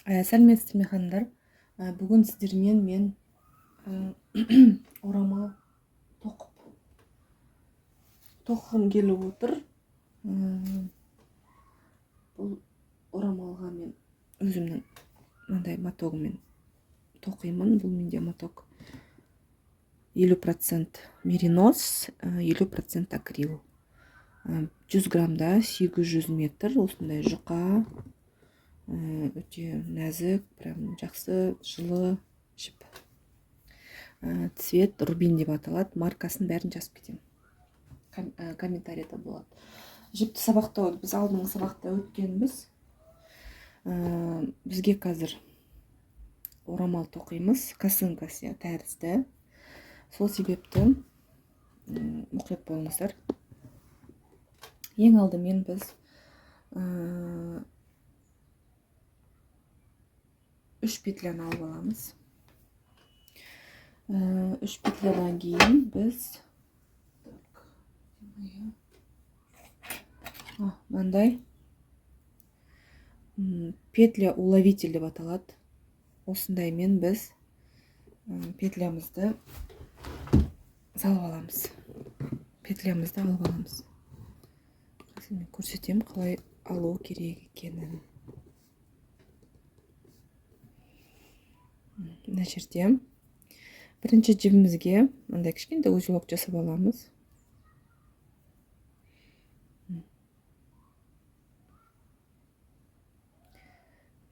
Сәлеметсіздер ме, ханымдар? Бүгін сіздермен мен орамал тоқығым келіп отыр. Бұл орамалға мен өзімнің мынандай мотогыммен тоқимын. Бұл менде моток 50% меринос, 50% акрил. 100 граммда 800 метр, осындай жұқа, өте нәзік, прям жақсы, жылы жіп. Цвет рубин деп аталады, маркасын бәрін жазып кетемін. Комментарийда болады. Жіпті сабақтауды біз алдыңғы сабақта өткенбіз. Бізге қазір орамал тоқимыз, косынка тәрізді. Сол себепті мұқият болыңыздар. Ең алдымен біз 3 петляны алып аламыз. 3 петлядан кейін біз мынандай петля уловитель деп аталады. Осындаймен біз петлямызды салып аламыз. Петлямызды алып аламыз. Қазір мен көрсетемін қалай алу керек екенін. Мына жерде бірінші жібімізге мынандай кішкентай узелок жасап аламыз.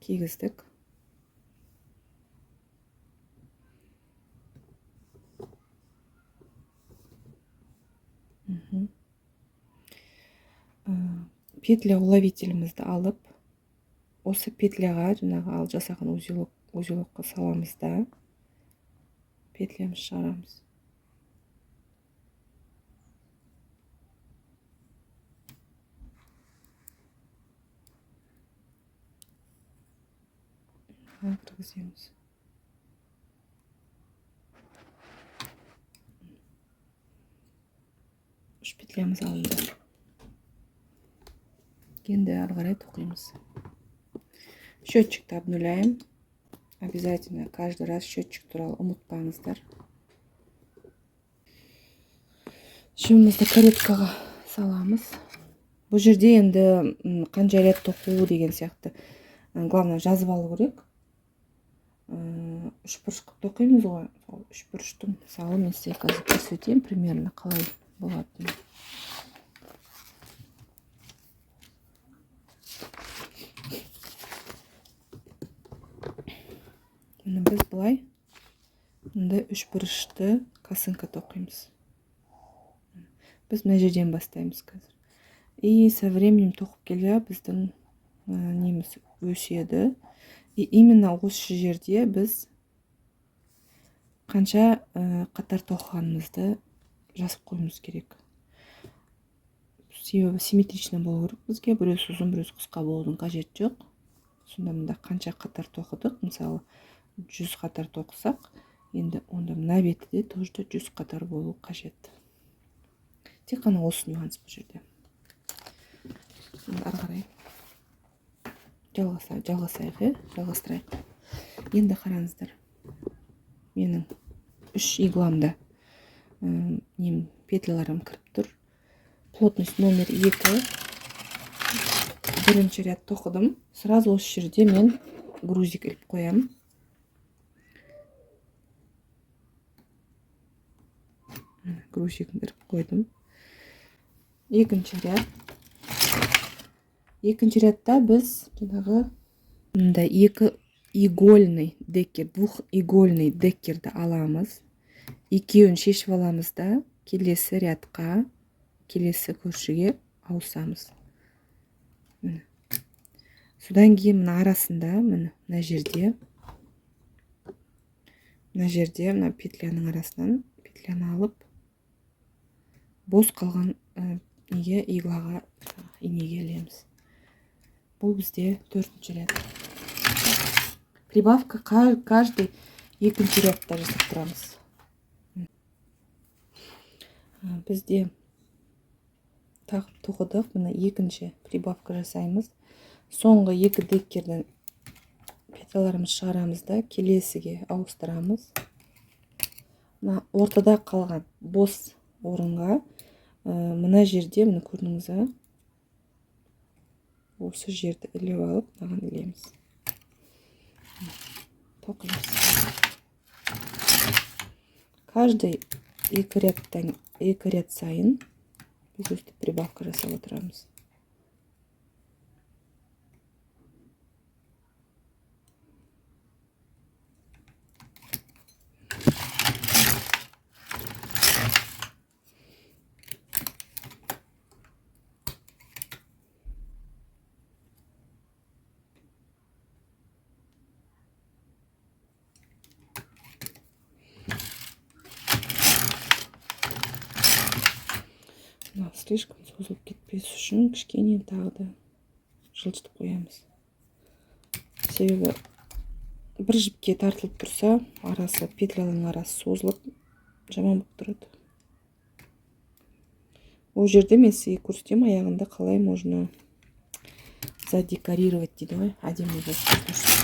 Кигіздік. Петля уловителімізді алып, осы петляға жаңағы ал жасаған узелокқа саламыз да, петлямызды шығарамыз. Кіргіземіз. 3 петлямыз алынды. Енді ары қарай тоқимыз. Счетчикті обнуляем. Обязательно каждый раз счетчик туралы ұмытпаңыздар. Жібімізді кареткаға саламыз. Бұл жерде енді қанша рет тоқу деген сияқты. Главное жазып алу керек. Үш бұрыш қылып тоқимыз ғой. Сол үш бұрыштың мысалы мен сізге қазір көрсетейін примерно қалай болатынын. Міне біз былай мындай үш бұрышты косынка тоқимыз. Біз мына жерден бастаймыз қазір. И со временем тоқып келе біздің неміз өседі. И именно осы жерде біз қанша қатар тоқығанымызды жазып қоюымыз керек. Себебі симметрично болу керек бізге. Біреусі ұзын, біреусі қысқа болудың қажеті жоқ. Сонда мында қанша қатар тоқыдық, мысалы 100 қатар тоқысақ, енді онда мына беті де тоже да 100 қатар болу қажет. Тек қана осы нюанс бұл жерде. Енді ары қарай жалғасайық, жалғастырайық. Енді қараңыздар, менің 3 игламда нем петляларым кіріп тұр. Плотность номер 2. Бірінші ряд тоқыдым. Сразу осы жерде мен грузик іліп қоямын. Грузигін іліп қойдым. Екінші ряд. Екінші рядта біз жаңағы мындай екі игольный деккер, двухигольный деккерді аламыз. Екеуін шешіп аламыз да, келесі рядқа, келесі көршіге ауысамыз. Міне. Содан кейін мына арасында, міне, мына жерде, мына жерде, мына петляның арасынан петляны алып, бос қалған неге, иглаға, инеге ілеміз. Бұл бізде төртінші ряд. Прибавка каждый екінші рядта жасап тұрамыз. Бізде тағып тоқыдық, мына екінші прибавка жасаймыз. Соңғы екі деккерден Петляларымызды шығарамыз да келесіге ауыстырамыз. Мына ортада қалған бос орынға, мына жерде, міне көрдіңіз ба? Осы жерді іліп алып, мынаған ілеміз. Тоқимыз. Каждый екі ряд сайын біз өстіп прибавка жасап отырамыз. Слишком созылып кетпес үшін кішкене тағы да жылжытып қоямыз. Себебі бір жіпке тартылып тұрса, арасы, петлялардың арасы созылып жаман болып тұрады. Ол жерде мен сізге көрсетемін аяғында қалай можно задекорировать дейді ғой, әдемі болып тұрсын.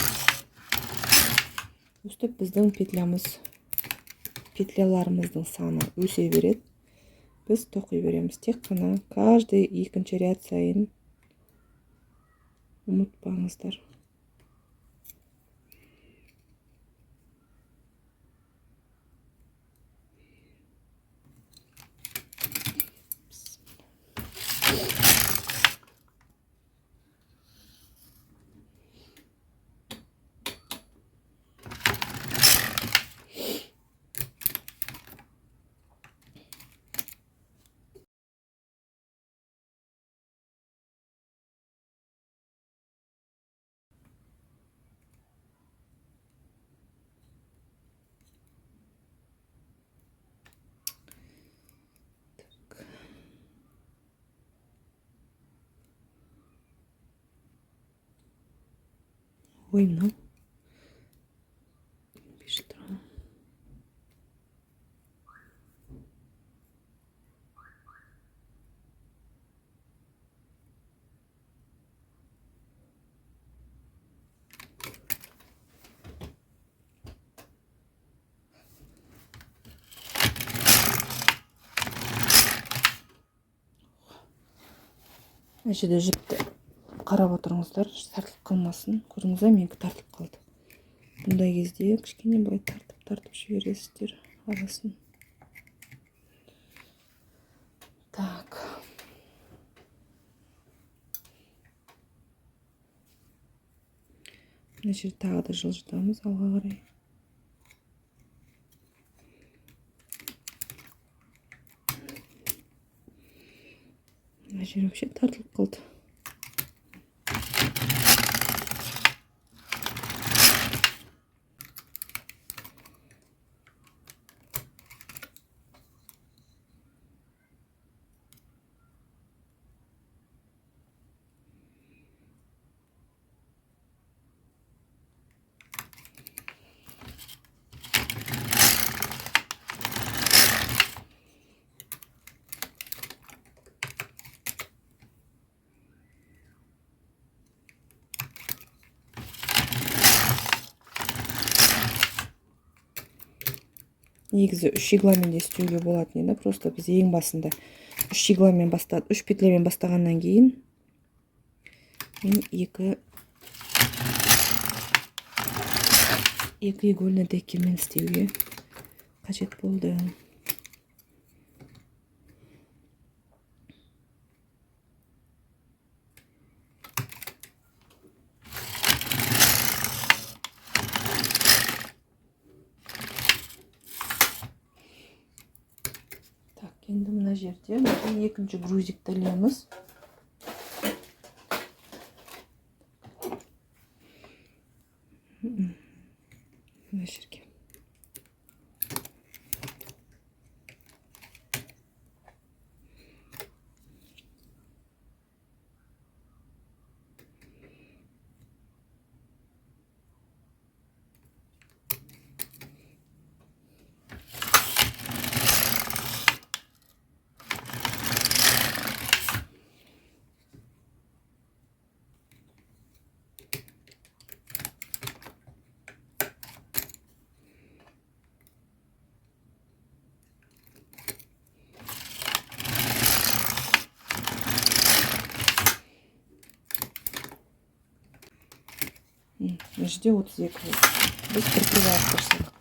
Өстіп біздің петляларымыздың саны өсе береді. Біз тоқи береміз. Тек қана каждый екінші ряд сайын ұмытпаңыздар. Ой, мынау пишет. Мына жерде жіпті қарап отырыңыздар, тартылып қалмасын. Көрдіңіз бе, менікі тартылып қалды. Бұндай кезде кішкене былай тартып-тартып жібересіздер арасын. Так. Мына жерді тағы да жылжытамыз алға қарай. Мына жер вообще тартылып қалды. Негізі 3 игламен де істеуге болатын еді. Просто біз ең басында 3 игламен бастадық, 3 петлемен бастағаннан кейін мен екі игольный деккемен істеуге қажет болды. Енді мына жерде екінші грузикті ілеміз. Мына жерге. Мына жерде 32 болды. Біз бір прибавка жасадық.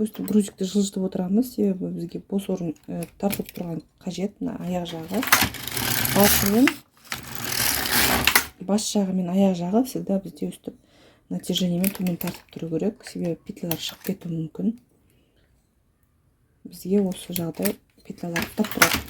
Өстіп грузикті жылжытып отырамыз, себебі бізге бос орын тартылып тұрған қажет. Мына аяқ жағы, басымен, бас жағы мен аяқ жағы всегда бізде өстіп натяжениемен төмен тартып тұру керек, себебі петлялар шығып кетуі мүмкін. Бізге осы жағдай петлялар ұстап тұрады.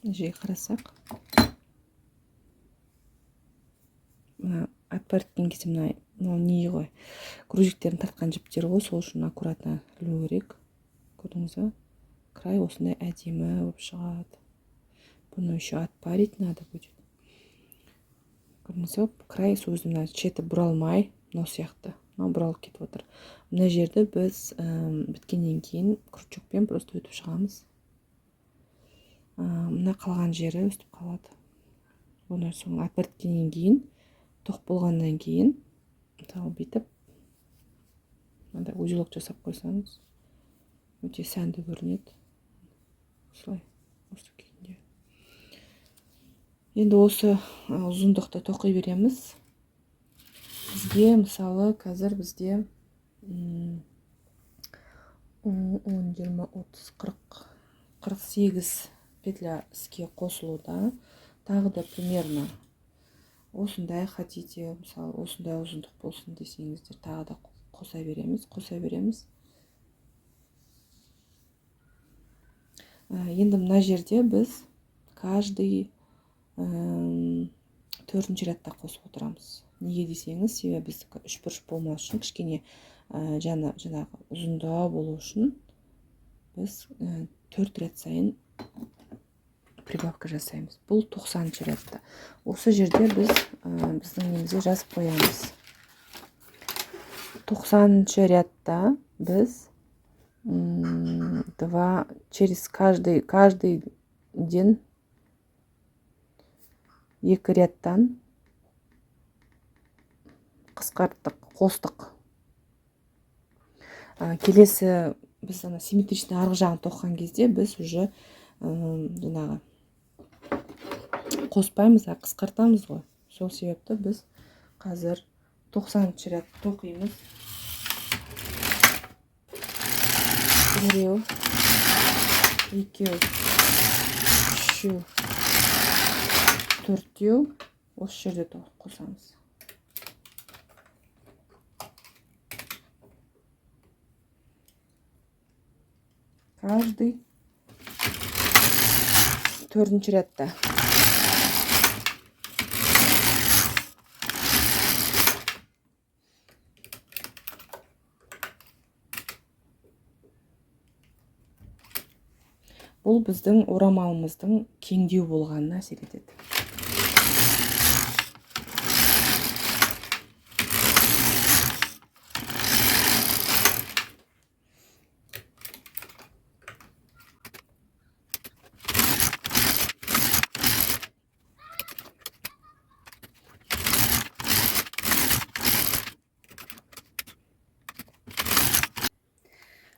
Жерге қарасақ, мына отпарить кезде мынау не ғой, грузиктерін тартқан жіптер ғой, сол үшін аккуратно ілу керек. Көрдіңіз ба, край осындай әдемі болып шығады. Бұны еще отпарить надо будет. Көрдіңіз ба, край сол өзі мына шеті бұралмай, мынау сияқты, мынау бұралып кетіп отыр. Мына жерді біз біткеннен кейін крючокпен просто өтіп шығамыз. Мына қалған жері өстіп қалады. Бұны соң отпарткеннен кейін, тоқ болғаннан кейін, мысалы бүйтіп мынандай узелок жасап қойсаңыз, өте сәнді көрінеді. Осылай, осы күйінде. Енді осы ұзындықты тоқи береміз. Бізге мысалы қазір бізде 10, 20, 30, 40, 48 петля іске қосылуда. Тағы да примерно осындай хотите, мысалы осындай ұзындық болсын десеңіздер, тағы да қоса береміз, қоса береміз. Енді мына жерде біз каждый төртінші рядта қосып отырамыз. Неге десеңіз, себебі біздікі үшбұрыш болмас үшін, кішкене жаңағы ұзындау болу үшін біз 4 ряд сайын прибавка жасаймыз. Бұл тоқсаныншы рядта. Осы жерде біз біздің немізге жазып қоямыз. Тоқсаныншы рядта біз два через каждый день екі рядтан қысқарттық, қостық. Келесі біз ана симметричный арғы жағын тоқыған кезде біз уже жаңағы қоспаймыз, а қысқартамыз ғой. Сол себепті біз қазір тоқсаныншы ряд тоқимыз. Біреу, екеу, үшеу, төртеу. Осы жерде қосамыз. Каждый төртінші рядта. Бұл біздің орамалымыздың кеңдеу болғанына әсер етеді.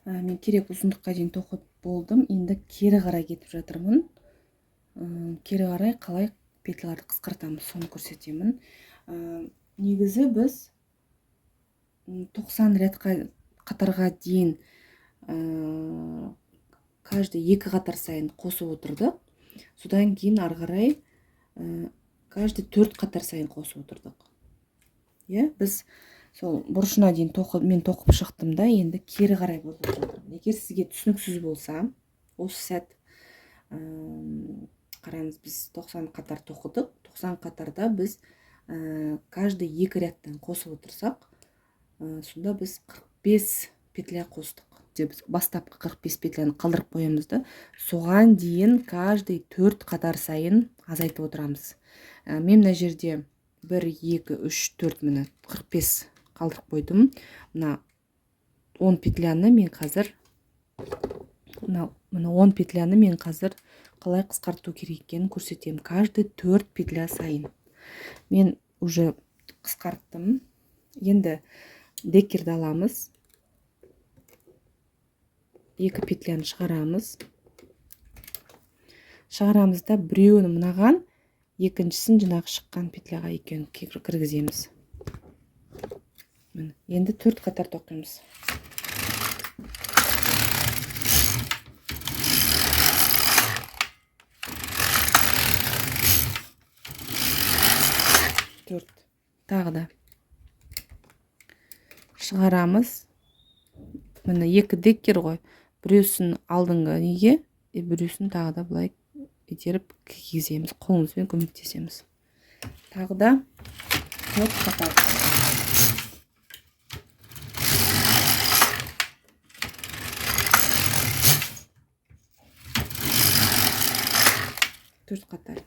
Мен керек ұзындыққа дейін тоқып болдым. Енді кері қарай кетіп жатырмын. Кері қарай қалай петляларды қысқартамыз, соны көрсетемін. Негізі біз 90 рядқа қатарға дейін каждый 2 қатар сайын қосып отырдық. Содан кейін ары қарай каждый 4 қатар сайын қосып отырдық. Иә, біз сол бұрышына дейін тоқып, мен тоқып шықтым да, енді кері қарай бұрылып жатырмын. Егер сізге түсініксіз болса, осы сәт қараңыз, біз 90 қатар тоқыдық. 90 қатарда біз каждый 2 рядтан қосып отырсақ, сонда біз 45 петля қостық. Біз бастапқы 45 петляны қалдырып қоямыз да, соған дейін каждый 4 қатар сайын азайтып отырамыз. Мен мына жерде 1, 2, 3, 4, міне 45 қалдырып қойдым. Мына 10 петляны мен қазір мына 10 петляны мен қазір қалай қысқарту керек екенін көрсетемін. Каждый 4 петля сайын. Мен уже қысқарттым. Енді декерді аламыз. 2 петляны шығарамыз. Шығарамыз да біреуін мынаған, екіншісін жаңағы шыққан петляға екеуін кіргіземіз. Міне, енді 4 қатар тоқимыз. Төрт. Тағы да шығарамыз. Міне 2 деккер ғой. Біреусін алдыңғы неге, біреусін тағы да былай итеріп кигіземіз, қолымызбен көмектесеміз. Тағы да 4 қатар. Төрт қатар.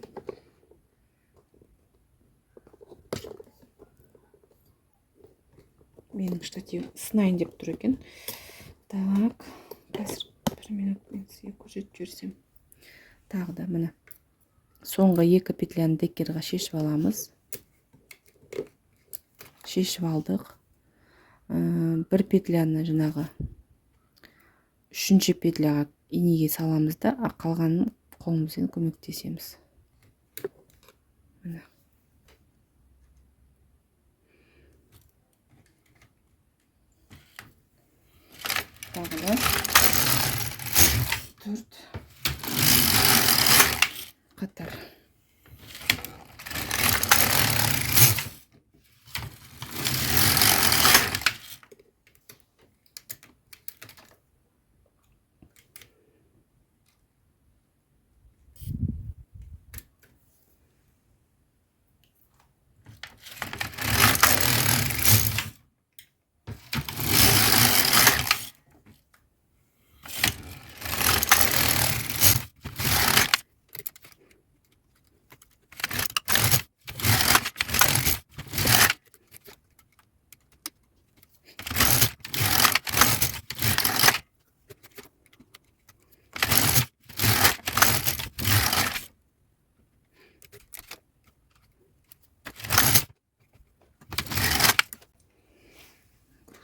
Менің штативім сынайын деп тұр екен. Так, қазір бір минут мен сізге көрсетіп жіберсем. Тағы да міне соңғы 2 петляны деккерға шешіп аламыз. Шешіп алдық. Бір петляны жаңағы 3-ші петляға инеге саламыз да, қалғанын қолымызбен көмектесеміз. Міне. Тағы да 4 қатар.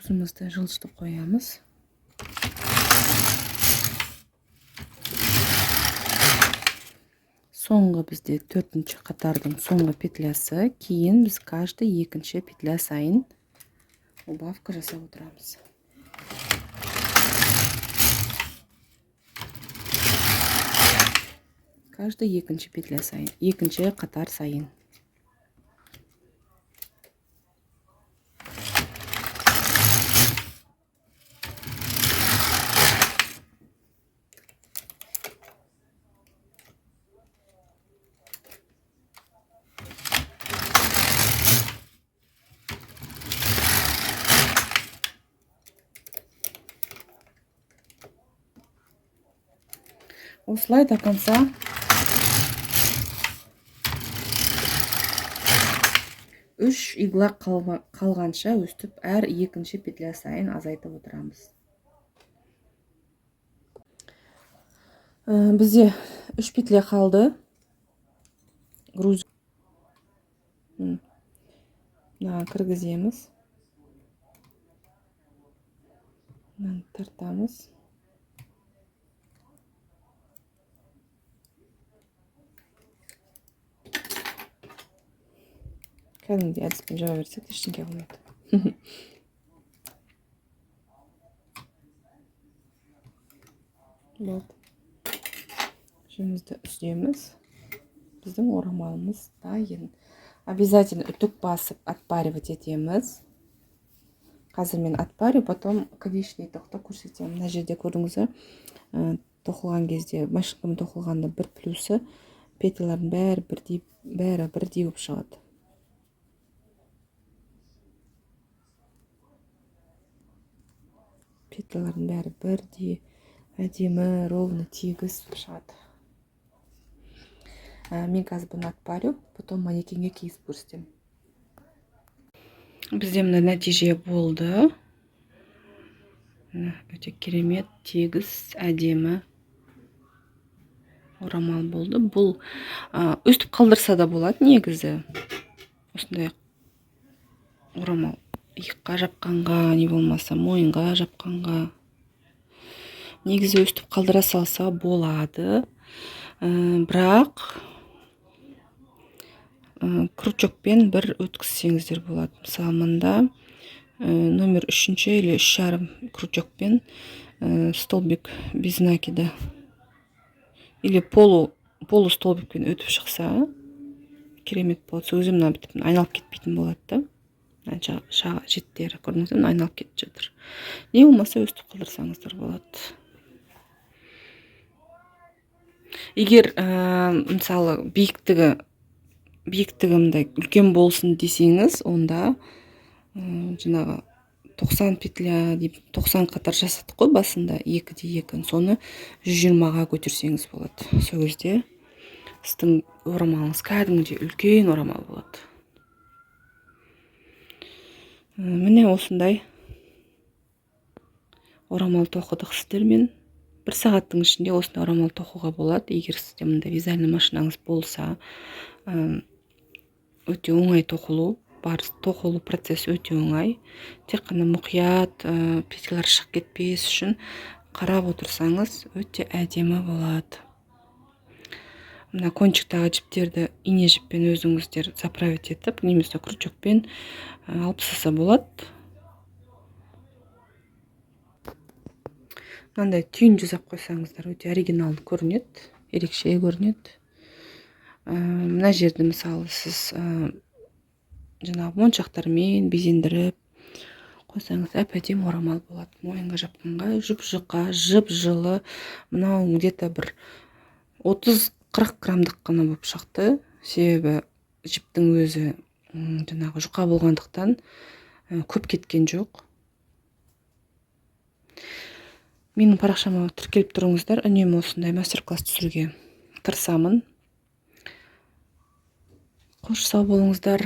Грузымызды жылжытып қоямыз. Соңғы бізде 4-ші қатардың соңғы петлясы. Кейін біз каждый 2-ші петля сайын убавка жасап отырамыз. Каждый 2-ші петля сайын, 2-ші қатар сайын. Осылай до конца 3 игла қалғанша өстіп әр 2-ші петля сайын азайтып отырамыз. Бізде 3 петля қалды. Груз мына кіргіземіз. Мынаны тартамыз. Кәдімгідей әдіспен жаба берсек ештеңе болмайды. Болды. Жібімізді үземіз. Біздің орамалымыз дайын. Обязательно үтік басып отпаривать етеміз. Қазір мен отпарю, потом конечный итогты көрсетемін. Мына жерде көрдіңіз бе, тоқылған кезде, машинкамен тоқылғанда бір плюсы, петлялардың бәрі бірдей болып шығады. Петлялардың бәрі бірдей, әдемі, ровно, тегіс болып шығады. Мен қазір бұны отпарю, потом манекенге кигізіп көрсетемін. Бізде мына нәтиже болды. Міне, өте керемет, тегіс, әдемі орамал болды. Бұл, өстіп қалдырса да болады негізі. Осындай орамал иыққа жапқанға, не болмаса мойынға жапқанға. Негізі өстіп қалдыра салса болады. Бірақ, крючокпен бір өткізсеңіздер болады. Мысалы, мында, номер үшінші или үш жарым крючокпен, столбик без накида или полустолбикпен өтіп шықса керемет болады. Сол кезде мына бүйтіп айналып кетпейтін болады да. Мына шеттері көрдіңіз бе, айналып кетіп жатыр. Не болмаса өстіп қалдырсаңыздар болады. Егер, мысалы, биіктігі мындай үлкен болсын десеңіз, онда, жаңағы 90 петля деп 90 қатар жасадық қой басында, екі де екі, соны жүз жиырмаға көтерсеңіз болады. Сол кезде сіздің орамалыңыз кәдімгідей үлкен орамал болады. Міне осындай орамал тоқыдық сіздермен. Бір сағаттың ішінде осындай орамал тоқуға болады. Егер сізде мындай вязальный машинаңыз болса, өте оңай тоқылу, бар тоқылу процесі өте оңай. Тек қана мұқият, петелер шығып кетпес үшін қарап отырсаңыз өте әдемі болады. Мына кончиктағы жіптерді ине жіппен өзіңіздер заправить етіп, немесе крючокпен, алып тастаса болады. Мынандай түйін жасап қойсаңыздар өте оригиналды көрінеді, ерекше көрінеді. Мына жерді мысалы сіз, жаңағы моншақтармен безендіріп қойсаңыз әп-әдемі орамал болады. Мойынға жапқанға жұп-жұқа, жып-жылы. Мынау где-то бір 30-40 граммдық қана болып шықты. Себебі жіптің өзі, жаңағы жұқа болғандықтан, көп кеткен жоқ. Менің парақшама тіркеліп тұрыңыздар, үнемі осындай мастер-класс түсіруге тырысамын. Қош, сау болыңыздар.